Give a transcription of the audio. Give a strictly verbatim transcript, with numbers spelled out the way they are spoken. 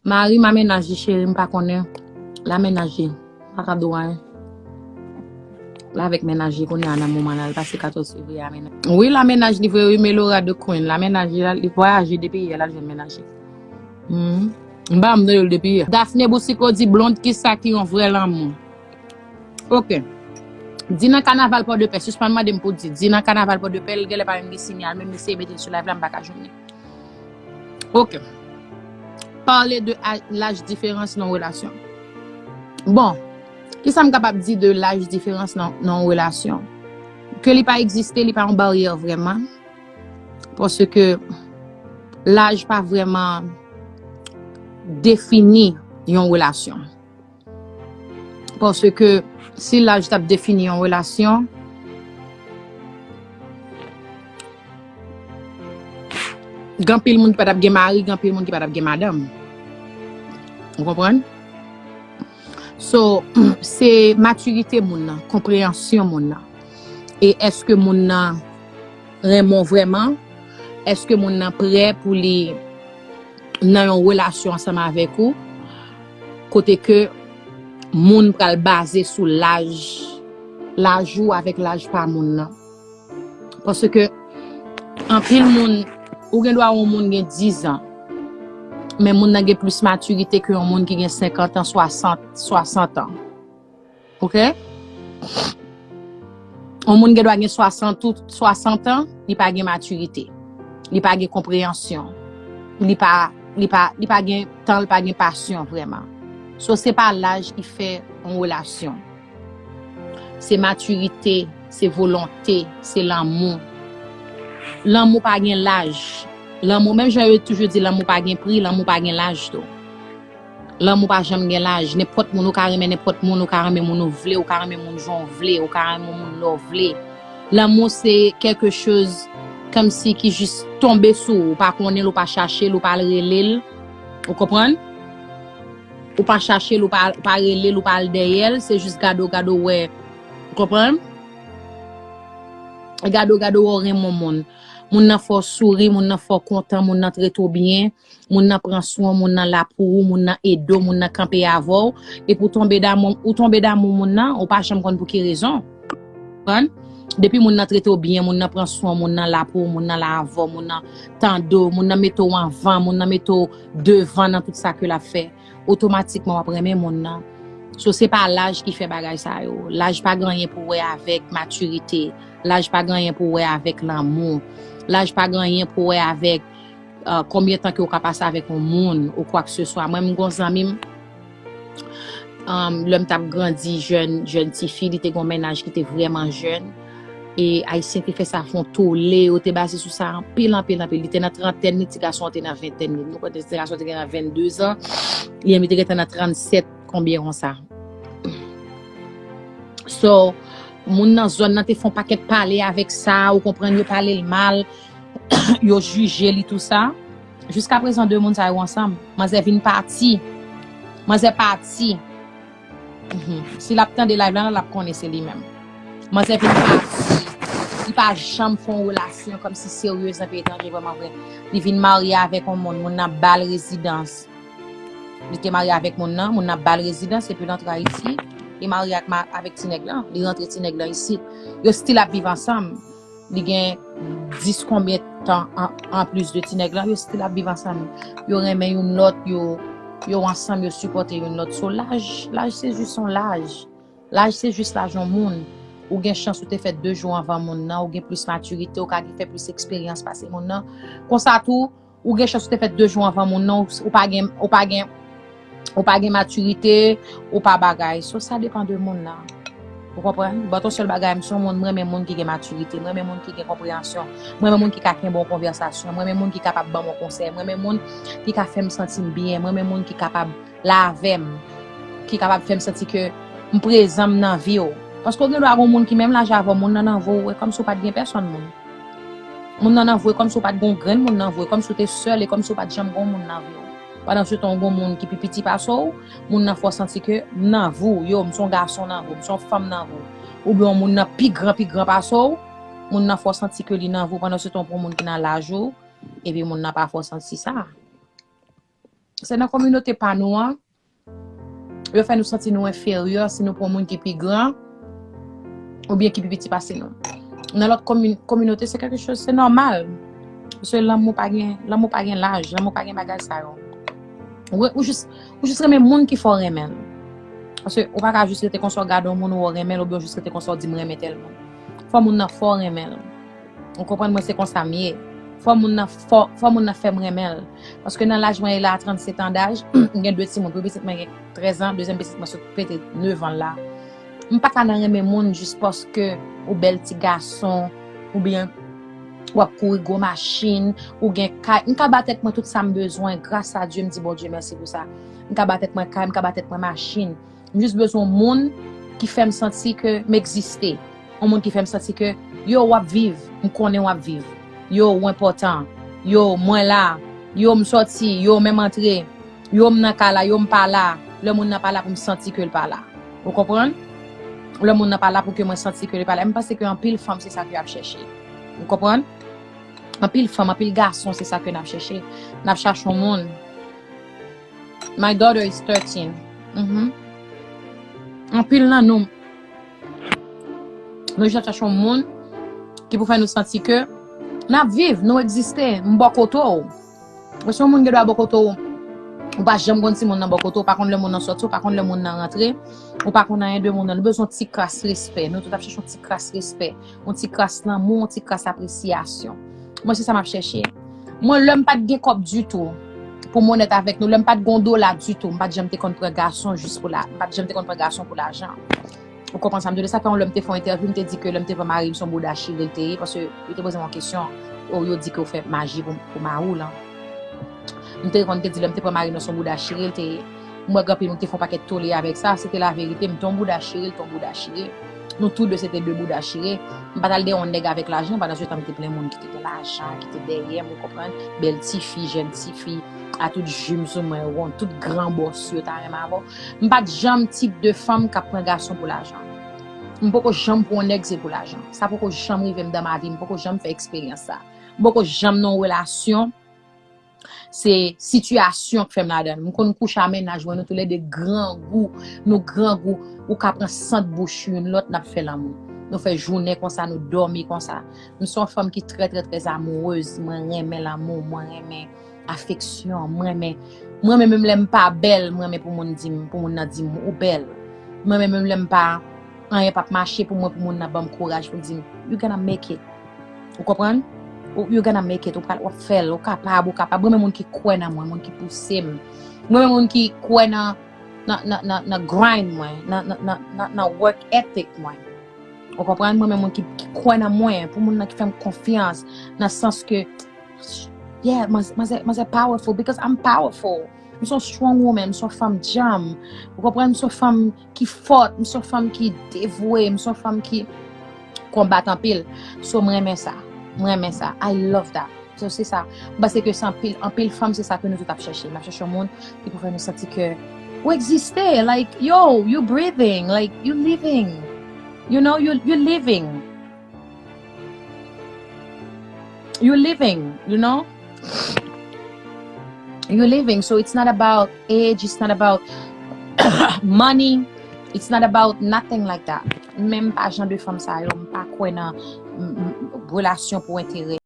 Mari m a mennaj li, cheri, m pa konnen. L a mennaj li. M pa ka di w anyen. L avèk mennaj li kounye a nan moman la, l pase katòz fevriye a mennaj. Wi, l a mennaj li vre, wi, Melora the Queen. L a mennaj li, li vwayaje depi yè, l al jwenn mennaj li. Mhm. M pa m tande l depi yè. Daphne Boucicault di, Blonde, kisa ki yon vrè lanmou? Ok. Di nan kanaval Pòdepè, sispann mande m pou di. Di nan kanaval Pòdepè, l genlè pa menm gen sinyal, menm eseye mete l sou live la, m pa ka jwenn li. Ok. Pale de a- laj diferans nan relasyon. Bon, kisa m kapab di de laj diferans nan, nan relasyon? Ke li pa egziste, li pa yon baryè vrèman. Paske laj pa vrèman defini yon relasyon. Paske si laj t ap defini yon relasyon, gen anpil moun ki pa t ap gen mari, gen anpil moun ki pa t ap gen madanm. Ou konprann? So, se matirite moun nan, konpreyansyon moun nan. E èske moun nan renmen w vrèman? Èske moun nan prè pou li nan yon relasyon ansanm avèk ou? Kote ke moun pral baze sou laj, laj ou avèk laj pa moun nan. Paske anpil moun, ou gen dwa wè yon moun gen diz an, men moun nan gen plis matirite ke yon moun ki gen senkant an, swasant, swasant an. Ok? Yon moun gen dwa gen swasant ou swasant an, li pa gen matirite. Li pa gen konpreyansyon. Li pa, li pa, li pa gen tan, li pa gen pasyon vrèman. So, se pa laj ki fè yon relasyon. Se matirite, se volonte, se lanmou. Lanmou pa gen laj. Lanmou, menm jan yo toujou di, lanmou pa gen pri, lanmou pa gen laj tou. Lanmou pa janm gen laj. Nenpòt moun, ou ka renmen nenpòt moun, ou ka renmen moun ou vle, ou ka renmen moun jan w vle, ou ka renmen moun lè w vle. Lanmou se kèlke choz kòmsi ki jis tonbe sou ou, ou pa konnen l, ou pa chache l, ou pa al rele l. Ou konprann? Ou pa chache l, ou pa, ou pa rele l, ou pa al dèyè l, se jis gade w, gade w wè. Ou konprann? Gade w, gade w wè w renmen yon moun. Moun nan fè w souri, moun nan fè w kontan, moun nan trete w byen, moun nan pran swen w, moun nan la pou ou, moun nan ede w, moun nan kanpe avè w, epi w tonbe damou, ou tonbe damou moun nan, ou pa janm konn pou ki rezon. Konprann? Depi moun nan trete w byen, moun nan pran swen w, moun nan la pou ou, moun nan la avè w, moun nan tande w, moun nan mete w anvan, moun nan mete w devan nan tout sa ke l ap fè, otomatikman w ap renmen moun nan. So, se pa laj ki fè bagay sa yo. Laj pa gen anyen pou wè avèk matirite. Laj pa gen anyen pou wè avèk lanmou. Laj pa gen anyen pou wè avèk, euh, konbyen tan ke w ka pase avèk yon moun ou kwakseswa. Mwen, m gon zanmi m, um, lè m t ap grandi jèn, jèn tifi, li te gon mennaj ki te vrèman jèn. E Ayisyen te fè sa fon tole, yo te baze sou sa anpil, anpil, anpil. Li te nan trantèn li, ti gason an te nan ventèn li. Nou konnen ti gason te gen nan vennde zan, li menm li te gentan nan trannsèt, konbyen konsa. So, moun nan zòn nan te fè yon pakèt pale avèk sa, ou konprann, yo pale l mal, yo jije li, tou sa. Jiska prezan, de moun sa yo ansanm. Manzè vin pati. Manzè pati. Mhm. Si l ap tande live la, l ap konnen se li menm. Manzè vin pati. Li pa janm fè yon relasyon kòmsi serye nan peyi etranje vrèman vre. Li vin marye avèk yon moun, moun nan ba l rezidans. Li te marye avèk moun nan, moun nan ba l rezidans, epi l antre Ayiti. Li marye ak ma-, avèk ti nèg lan, li rantre ti nèg lan isit. Yo still ap viv ansanm. Li gen dis konbyen tan an, anplis de ti nèg lan, yo still ap viv ansanm. Yo renmen youn lòt, yo, yo ansanm, yo sipòte youn lòt. So, laj, laj se jis yon laj. Laj se jis laj yon moun. Ou gen chans ou te fèt de jou anvan moun nan, ou gen plis matirite, ou ka gen fè plis eksperyans pase moun nan. Konsa tou, ou gen chans ou te fèt de jou anvan moun nan, ou, ou pa gen, ou pa gen, ou pa gen matirite, ou pa bagay. So, sa depann de moun nan. Ou konprann? But yon sèl bagay, m se yon moun, m renmen moun ki gen matirite, m renmen moun ki gen konpreyansyon, m renmen moun ki ka kenbe yon konvèsasyon, m renmen moun ki kapab ban m yon konsèy, m renmen moun ki ka fè m santi m byen, m renmen moun ki kapab la avè m, ki kapab fè m santi ke m prezan, m nan vi w. Paske w gen dwa gen yon moun ki menm laj avè w, moun nan nan vi w, e kòmsi w pa t gen pèsonn moun. Moun nan nan vi w, e kòmsi w pa t gen yon grenn moun nan vi w, e kòmsi w te sèl, e kòmsi w pa t janm gen yon moun nan vi w. Pandan se tan, w gen yon moun ki pi piti pase w, moun nan fè w santi ke m nan vi w, yo, m se yon gason nan vi w, m se yon fanm nan vi w. Oubyen yon moun nan pi gran, pi gran pase w, moun nan fè w santi ke li nan vi w, pandan se tan, w pran yon moun ki nan laj ou, epi moun nan pa fè w santi sa. Se nan kominote pa nou an, yo fè nou santi nou enferyè si nou pran moun ki pi gran oubyen ki pi piti pase nou. Nan lòt komi-, kominote, se kèlke choz, se nòmal. Paske lanmou pa gen, lanmou pa gen laj, lanmou pa gen bagay sa yo. Ou, ou jis, ou jis renmen moun ki fè w renmen l. Paske ou pa ka jis rete konsa w gade yon moun ou renmen l, oubyen ou jis rete konsa w di m renmen tèl moun. Fò moun nan fè w renmen l. Ou konprann mwen, se konsa m ye. Fò moun nan, fò, fò moun nan fè m renmen l. Paske nan laj mwen ye la, a trannsèt an daj, m gen de timoun. Premye pitit mwen gen trèz an, dezyèm pitit mwen sot pete nèf an la. M pa ka nan renmen moun jis paske ou bèl ti gason, oubyen w ap kouri gwo machin, ou gen kay. M ka ba tèt mwen tout sa m bezwen, gras a Dye, m di Bondye mèsi pou sa. M ka ba tèt mwen kay, m ka ba tèt mwen machin. M jis bezwen yon moun ki fè m santi ke m egziste. Yon moun ki fè m santi ke, yo, w ap viv, m konnen w ap viv. Yo, ou enpòtan. Yo, mwen la. Yo, m sòti. Yo, men m antre. Yo, m nan kay la. Yo, m pa la. Lè moun nan pa la pou m santi ke l pa la. Ou konprann? Lè moun nan pa la pou ke mwen santi ke li pa la. M panse ke anpil fanm se sa ke y ap chèche. Ou konprann? Anpil fanm, anpil gason se sa ke n ap chèche. N ap chache yon moun. My daughter is thirteen. Mhm. Anpil nan nou, nou jis ap chache yon moun ki pou fè nou santi ke n ap viv, nou egziste, m bò kote w. Paske yon moun gen dwa bò kote w, ou pa janm konn si moun nan bò kote w, ou pa konn lè moun nan sòti, ou pa konn lè moun nan rantre, ou pa konn anyen de moun nan. Nou bezwen yon ti kras respè. Nou tout ap chache yon ti kras respè, yon ti kras lanmou, yon ti kras apresyasyon. Mwen, se sa m ap chèche. Mwen, lè m pa t gen kòb ditou, pou m onèt avèk nou, lè m pa t gen yon dola ditou, m pa t janm te konn pran gason jis pou la, m pa t janm te konn pran gason pou lajan. Ou konprann sa m di w? Sa fè yon lè m te fè yon entèvyou, m te di ke lè m te pran mari m, se yon bouda chire l te ye, paske yo te poze m yon kesyon, o, yo di ke w fè maji pou, pou mari w lan. M te reponn, m te di, lè m te pran mari m nan, se yon bouda chire l te ye. M wè gen anpil moun ki te fè yon pakèt tole avèk sa, se te laverite, m te yon bouda chire, l te yon bouda chire. Nou tou de se te de bouda chire. M pa t al dèyè yon nèg avèk lajan, pandan se tan m te plen moun ki te gen lajan, ki te dèyè m, ou konprann? Bèl tifi, jèn tifi, a tout jim sou mwen, won, tout gran bòs yo ta renmen avè w. M pa t janm tip de fanm k ap pran gason pou lajan. M poko janm pran yon nèg se pou lajan. Sa poko janm rive m dan mavi, m poko janm fè eksperyans sa. M poko janm nan yon relasyon, se sitiyasyon k fè m ladan l. M konn kouche a mennaj mwen, nou toulède grangou, nou grangou, ou ka pran sant bouch youn lòt, n ap fè lanmou. Nou fè jounen konsa, nou dòmi konsa. M se yon fanm ki trè, trè, trè amourez. Mwen renmen lanmou, mwen renmen afeksyon, mwen renmen, mwen renmen menm lè m pa bèl, mwen renmen pou moun di m, pou moun nan di m, ou bèl. Mwen renmen menm lè m pa, anyen p ap mache pou mwen, pou moun nan ban m kouraj, pou l di m, you gonna make it. Ou konprann? Ou, you gonna make it. Ou pral, w ap fè l. Ou kapab, ou kapab. Mwen renmen moun ki kwè nan mwen, moun ki pouse m. Mwen renmen moun ki kwè nan, nan, nan, nan, nan grind mwen, nan, nan, nan, nan, nan work ethic mwen. Ou konprann? Mwen renmen moun ki, ki kwè nan mwen, pou moun nan ki fè m konfyans, nan sans ke, yeah, manzè, manzè, manzè powerful because I'm powerful. M se yon strong woman, m se yon fanm djanm. Ou konprann? M se yon fanm ki fòt, m se yon fanm ki devwe, m se yon fanm ki konbat anpil. So, m renmen sa. M renmen sa. I love that. So, se sa. M panse ke se anpil, anpil fanm, se sa ke nou tout ap chèche. N ap chèche yon moun ki pou fè nou santi ke ou egziste. Like, yo, you breathing. Like, you living. You know, you, you living. You living, you know? You living. So it's not about age, it's not about money, it's not about nothing like that. Menm pa jan de fanm sa yo, m pa kwè nan, m, m, relasyon pou enterè.